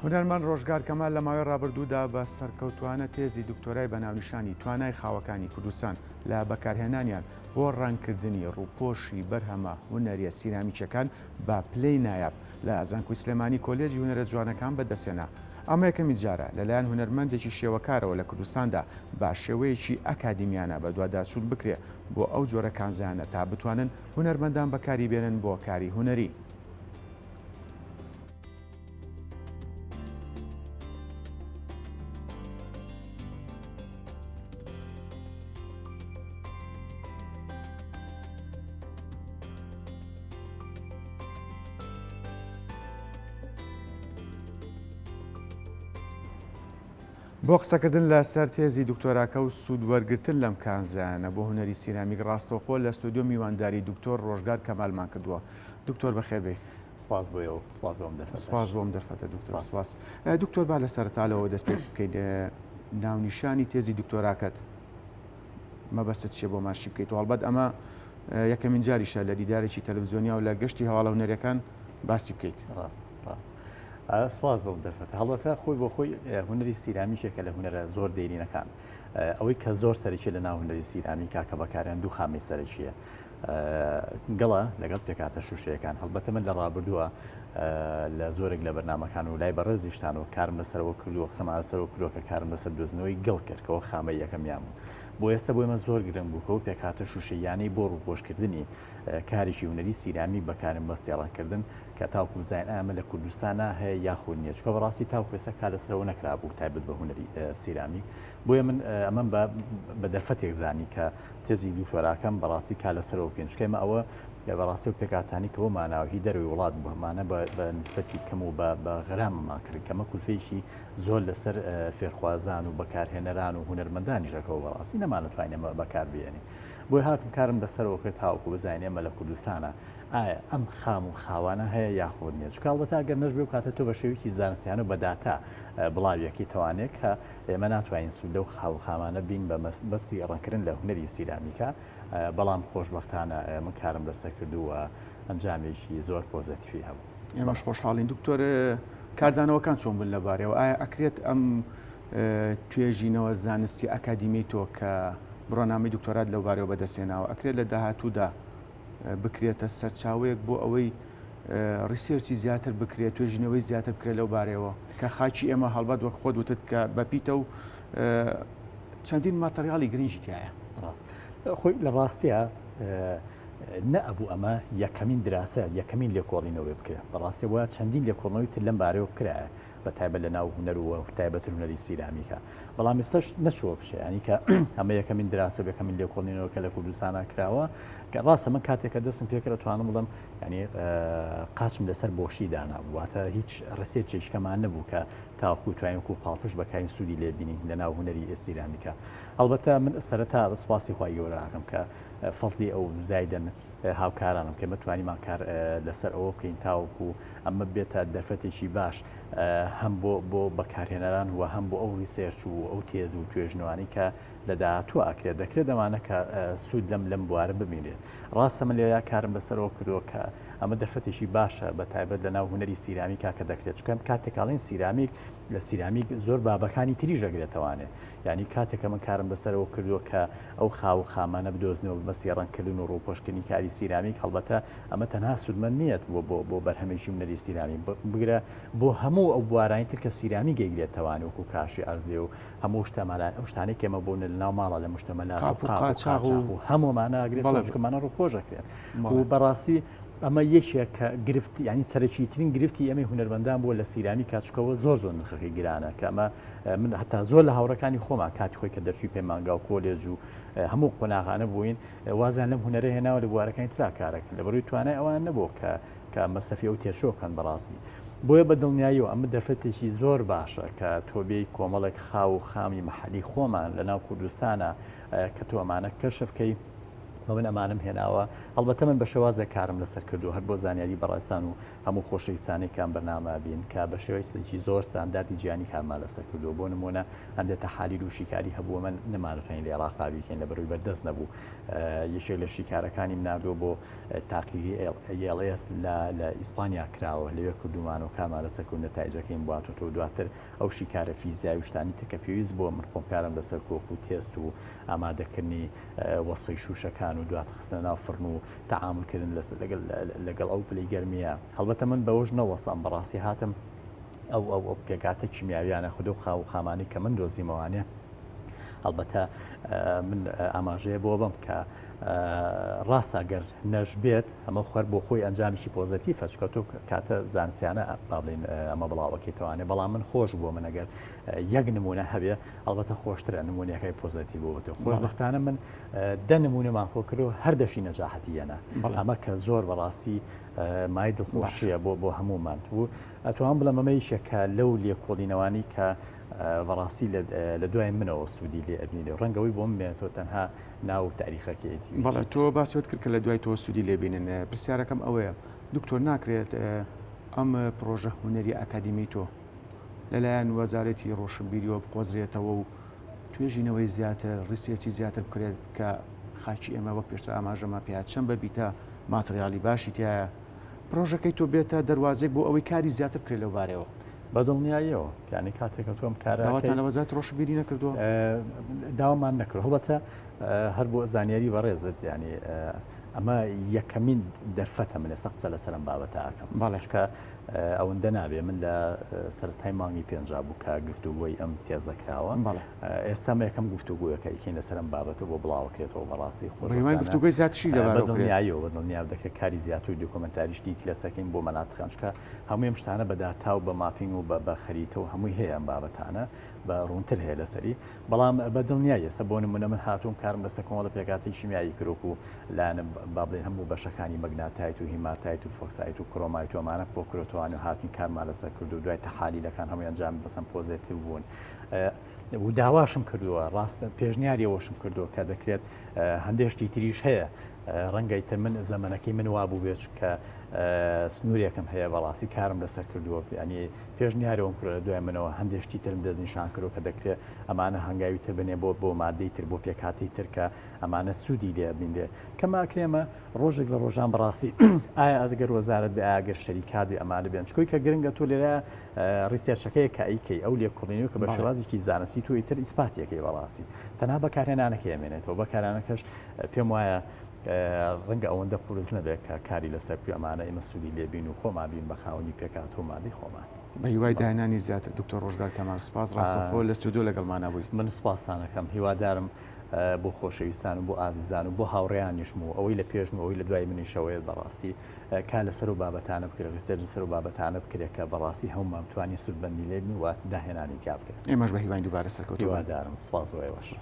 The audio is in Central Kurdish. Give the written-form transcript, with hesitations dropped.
هونەرمەند ڕۆژگار کەمال لە ماوەی ڕابردوودا بە سەرکەوتووانە تێزی دکتۆرای بە ناونیشانی توانای خاوەکانی کوردستان لە بەکارهێنانیان بۆ ڕەنگکردنی ڕووپۆشی بەرهەمە هونەریە سیرامیکیەکان بە پلەی نایاب لە زانکۆی سلێمانی کۆلێجی هونەرە جوانەکان بەدەستهێنا. ئەمە یەکەمین جارە لەلایەن هونەرمەندێکی شێوەکارەوە لە کوردستاندا بە شێوەیەکی ئەکادیمیانە بەدواداچوون بکرێ بۆ ئەو جۆرە کانزایانە تا بتوانن هونەرمەندان بەکاری بێنن بۆ کاری هونەری. بۆ قسەکردن لە سەر تێزی دکتۆراکە و سوود وەرگتن لەم کانزایانە بۆ هونەری سیرامیک ڕاستەوخۆ لە ستۆدیۆ میوانداری دکتۆر ڕۆژگار کەمالمان کردووە دکتۆر بەخێربێی. سپاس بۆ ئێوە سپاس بۆ ئەم دەرفەتەش. سپاس بۆ ئەم دەرفەتە دکتۆر سپاس. دکتۆر با لە سەرەتا لەوە دەست پێ بکەین ناونیشانی تێزی دکتۆراکەت مەبەستت چیە بۆمان شی بکەیت هەڵبەت ئەمە یەکەمین جاریشە لە دیدارێکی تەلەڤزیۆنیا و لە گەشتی هەواڵە هونەریەکان باسی بکەیت. ڕاست ڕاست. سپاس بۆ ئەم دەرفەتە. هەڵبەتە خۆی بۆ خۆی هونەری سیرامیکێکە لە هونەرە زۆر دێرینەکان. ئەوەی کە زۆر سەرەکیە لە ناو هونەری سیرامیکا کە بەکارێن دوو خامەی سەرەکیە. گەڵا لەگەڵ پێکهاتە شوشەیەکان هەڵبەتە من لە ڕابردووە لە زۆرێک لە بەرنمەکان و لای بەڕێزیشتان و کارم لەسەرەوە کردووە قسەمان لەسەرەوە کردووە کە کارم لەسەر دۆزینەوەی گڵ کرد کەەوە خامەی یەکەمیان بوو بۆ ئێستا بۆ ئێمە زۆر گرنگ بوو کەەوە پێکهاتە شوشەیانەی بۆ ڕووپۆشکردنی کارێکی هونەری سیرامیک بەکارم بەستێڕانکردن کە تاوکو بزانین ئەمە لە کوردستانە هەیە یاخود نییە چکە بەڕاستی تاوکو ئێستا کار لەسەرەوە نەکرابوو تایبەت بە هونەری سیرامیک بۆیە من ئەمەم بە دەرفەتێک زانی کە تێزی دکتۆراکەم بەڕاستی کار لەسەرەوە بکەین چونکە ئێمە ئەوە بەڕاستی و پێکهاتانی کە بۆمانە هی دەرەوەی وڵات بوو ئەمانە بە نسبەتی کەم و بە غەراممان کرد کەمە کولفەیەکی زۆر لەسەر فێرخوازان و بەکارهێنەران و هونەرمەندانیش ئەکەوە بەڕاستی نەمانەتوانین ئەمە بەکار بێنین بۆیە هاتم کارم لەسەرەوە کرد تاوەکو بزانین ئێمە لە کوردستانە ئایا ئەم خام و خاوانە هەیە یاخود نییە چونکە ئەڵبەتە ئەگەر نەشبێ و کاتە تۆ بە شێوەیەکی زانستیانە و بە داتا بڵاویەکەی توانێت کە ئێمە ناتوانین سوود لەو خاو و خامانە بین بە مەبەستی ڕەنگکردن لە هونەری سیرامیکا، بەڵام خۆشبەختانە من کارم لەسەر کرد و ئەنجامێکی زۆر پۆزەتیفی هەبوو. ئێمەش خۆشحاڵین دکتۆر، کاردانەوەکان چۆن بوون لەبارەیەوە؟ ئایا ئەکرێت ئەم توێژینەوە زانستی ئەکادیمیەی تۆ کە بڕوانامەی دکتۆرات لەوبارەیەوە بەدەستهێناوە، ئەکرێت لە داهاتوودا بکرێتە سەرچاوەیەک بۆ ئەوەی research ی زیاتر بکرێت توێژینەوەی زیاتر بکرێت لەو بارەیەوە کە خاکی ئێمە هەڵبەت وەک خۆت وتت کە بەپیتە و چەندین material ی گرنگی تایە ڕاست خۆی لە ڕاستیە نەئەبوو ئەمە یەکەمین دراسە یەکەمین لێکۆڵینەوەی بکرێت بەڕاستی وە چەندین لێکۆڵنەوەی تر لەم بارەوە کرایە بە تایبەت لە ناو هونەر و تایبەتر هونەری سیرامیکە بەڵام ئێستاش نەچووە بچێ ینی کە ئەمە یەکەمین دراسە یەکەمین لێکۆڵینەوە کە لە کوردستانە کراوە کە ڕاستە من کاتێک کە دەستم پێکرد توانم بڵم ینی قاچم لەسەر بۆشی دانا واتە هیچ research ێکمان نەبوو کە تاوەکو توانین وەکو پاڵپشت بەکارین سوودی لێ بینین لە ناو هونەری سیرامیکە هەڵبەتە من سەرەتا سپاسی خوای گەورە ئەکەم کە فەزلی ئەو زایدن هاوکارانم کە ئێمە توانیمان کار لەسەر ئەوە بکەین تاوەکو ئەمە بێتە دەرفەتێکی باش هەم بۆ بۆ بەکارهێنەران و هەم بۆ ئەو research و ئەو تێز و توێژنەوانی کە لە داهاتوو ئاکرێت دەکرێت دەمانە کە سوود لەم لەم بوارە ببینێت ڕاستە من لێرە کارم لەسەرەوە کردووە کە ئەمە دەرفەتێکی باشە بە تایبەت لە ناو هونەری سیرامیکا کە دەکرێت چکەم کاتێکاڵین سیرامیک لە سیرامیک زۆر بابەکانی تریش ئەگرێتەوانێ یانی کاتێک کە من کارم لەسەرەوە کردووە کە ئەو خاو و خامانە بدۆزنەوە بە مەستی ڕەنگکردن و ڕووپۆشکردنی کاری سیرامیک هەڵبەتە ئەمە تەنها سوودمەند نییە بۆ بۆ بۆ بەرهەمێکی هونەری سیرامیک بگرە بۆ هەموو ئەو بوارانی تر کە سیرامیک ئەیگرێتەوانێ وەکو کاشی ئەرزێ و هەموو شتەمانە ئەو شتانەی کە ئێمە بۆ لە ناو ماڵە لە مشتەمەلات و قاپ و قاپ و قاچاغ و قاچاغ و هەموومانە ئەگرێتەوە بەڵێ چونکە ئەمانە ڕووپۆش ئەکرێن و بەڵێ. بەڕاستی ئەمە یەکێک کە گرفت یانی سەرەکیترین گرفتی ئێمەی هونەرمەندان بووە لە سیرامیکا چونکە زۆر زۆر نرخەکەی گرانە کە ئەمە من هەتا زۆر لە هاوڕەکانی خۆمان کاتی خۆی کە دەرچووی پەیمانگا و کۆلێج و هەموو قۆناغانە بووین وازیان لەم هونەرە هێناوە لە بوارەکانی ترا کارەکەن لە بەروی توانای ئەوان نەبوو کە کە مەسەفی ئەو تێچووە بکەن بەڕاستی بۆیە بە دڵنیاییەوە ئەمە دەرفەتێکی زۆر باشە کە تۆ بێی کۆمەڵێک خاو و خامی مەحەلی خۆمان لە ناو کوردستانە کە تۆ ئەمانە کەشف کەی. من ئەمانم هێناوە هەڵبەتە من بە شێوازێک کارم لەسەر کردو هەر بۆ زانیاری بەڕێزان و هەموو خۆشەویستانی کام بەرنامە بین کە بە شێوەیەکی زۆر ستانداردی جیهانی کارمان لەسەر کردووە بۆ نمونە هەندێک تەحالیل و شیکاری هەبووە من نەمانتوانی لە عێراقا بیکەین لە بەروی بەردەست نەبوو یەکێک لە شیکارەکانیم ناردووە بۆ تاقیگەی ALS لە ئیسپانیا کراوە لەوێ کردومان و کارمان لەسەر کرد نەتایجەکەیم بواتەوە دواتر ئەو شیکارە فیزیایی و شتانی تر کە پێویست بووە من خۆم کارم لەسەر کۆک و تێست و ئامادەکردنی وەسفی شوشەکان و دوات خستنە ناو فڕن و تەعامل کردن لەگەڵ لەگەڵ ئەو پلەی گەرمیە هەڵبەتە من بەوەش نەوەسام بەڕاستی هاتم ئەو ئەو ئەو پێکاتە کیمیاویانە خودە و خاو و خامانی کە من دۆزیمەوانێ هەڵبەتە من ئاماژەیە بۆ بەم کە ڕاستە گەر نەش بێت ئەمە خەر بۆ خۆی ئەنجامیی پۆزەتیفە چکە تۆ کاتە زانستیانە با بڵێین ئەمە بڵاوەکەیتوانێ بەڵام من خۆش بووە من ئەگەر یەک نمونە هەبێ ئەڵبەتە خۆشترە نمونەکەی پۆزەتیڤ بۆ بێت خۆشببختانە من دە نمونەمان کۆ کرد و هەر دەشی نەجاحەتی یەنە ئەمە کە زۆر بەڕاستی مای دڵخۆشیە بۆ بۆ هەمومان و ئەتوان بڵێم ئەمە یەکێکە لەو لێکۆڵینەوانی کە بەڕاستی لە دوای منەوە سوودی لێ ئەبینێ ڕەنگەوەی بۆم بێنێتەوە تەنها ناو تاریخەکەیەتی. بەڵێ تۆ باست کرد کە لە دوای تۆ سوودی لێ بینن پرسیارەکەم ئەوەیە دکتۆر ناکرێت ئەم پرۆژە هونەری ئەکادیمی تۆ لەلایەن وەزارەتی ڕۆشنبیریەوە بقۆزرێتەوە و توێژینەوەی زیاتر research ی زیاتر بکرێت کە خاکی ئێمە وەک پێشتر ئاماژەمان پێیا چەند بەبیتە ماتریالی باشی تایە پرۆژەکەی تۆ بێتە دەروازێک بۆ ئەوەی کاری زیاتر بکرێت لەو بارەوە. بە دڵنیاییەوە یعنی کاتێک تۆم کارە داواتان لە وەزارەتی ڕۆشنبیری نەکردووە؟ داوامان نەکرد هەڵبەتە هەر بۆ زانیاری بەڕێزت یعنی ئەمە یەکەمین دەرفەتە من ئێستا قسە لەسەر ئەم بابەتە ئەکەم بەڵێ. چونکە ئەوەندە نابێ من لە سەرەتای مانگی پێنجا بوو کە گفتوگۆی ئەم تێزە کراوە بەڵێ. ئێستا مە یەکەم گفتوگۆیەکە ئەیکەین لەسەر ئەم بابەتە بۆ بڵاوەکرێتەوە بەڕاستی بەهیوای خۆشبەختانە گفتوگۆی زیاترشی لەبارەوە بکرێت. بەدڵنیاییەوە بەدڵنیایەوە دەکرێت کاری زیاتر و دۆکۆمێنتاریش دیتی لەسەرکەین بۆ مەناتقیان چونکە هەمووی ئەم شتانە بە داتا و بە mapping و بە خەریتە و هەمووی هەیە ئەم بابەتانە بە ڕوونتر هەیە لەسەری بەڵام بە دڵنیایی ئێستا بۆ نمونە من هاتووم کارم لەسەر کۆمەڵە پێکهاتەی شیمیایی کرد و لایەنە با بڵێین هەموو بەشەکانی مەگناتایت و هیماتایت و فۆکسایت و کرۆمایت و ئەمانە بۆ کرۆتوان و هاتوین کارمان لەسەر کرد و دوای تەحالیلەکان هەمووی ئەنجام بەسەم پۆزێتیڤ بوون و داواشم کردووە ڕاست پێشنیاری ئەوەشم کردووە کە دەکرێت هەندێک شتی تریش هەیە ڕەنگە ئیتر من زەمەنەکەی من وابوو بێت کە سنوورێکم هەیە بەڕاستی کارم لەسەر کردووە ینی پێشنیارەوەم کرد لە دوای منەوە هەندێک شتی ترم دەستنیشان کردو کە دەکرێت ئەمانە هەنگاوی تر بنێ بۆ بۆ مادەی تر بۆ پێکهاتەی تر کە ئەمانە سوودی لێ بینرێ کە ماکرێمە ڕۆژێک لە ڕۆژان بەڕاستی ئایا ئەگەر وەزارەت بێ ئاگەر شەریکات بێ ئەمانە بێن چکۆی کە گرنگە تۆ لێرە research ەکەیە کە ئەیکەی ئەو لێکۆڵینەوە کە بە شێوازێکی زانستی تۆ ئیتر ئیسپاتیەکەی بەڕاستی تەنها بەکارهێنانەکەی ئەمێنێتەوە بەکارانەکەش پێم وایە ڕەنگە ئەوەندە قورس نەبێت کە کاری لەسەر بکەی ئەمانە ئێمە سوودی لێ بین و خۆمان بین بە خاوەنی پێکهاتە و مادەی خۆمان. بە هیوای داهێنانی زیاتر دکتۆر ڕۆژگار کەمال سوپاس ڕاستەوخۆ لە ستۆدیۆ لەگەڵمانا بوویت. من سوپاستان ئەکەم هیوادارم بۆ خۆشەویستان و بۆ ئازیزان و بۆ هاوڕێیانیشم و ئەوەی لە پێشم و ئەوەی لە دوای منیشەوەیە بەڕاستی کار لەسەر ئەو بابەتانە بکرێت research لەسەر ئەو بابەتانە بکرێت کە بەڕاستی هەموومان بتوانین سوودمەندی لێ بین و داهێنانی تیا بکرێت. ئێمەش بە هیواین دووبارە سەرکەوتوو بن. هیوادارم سوپاس بۆ ئێوەش.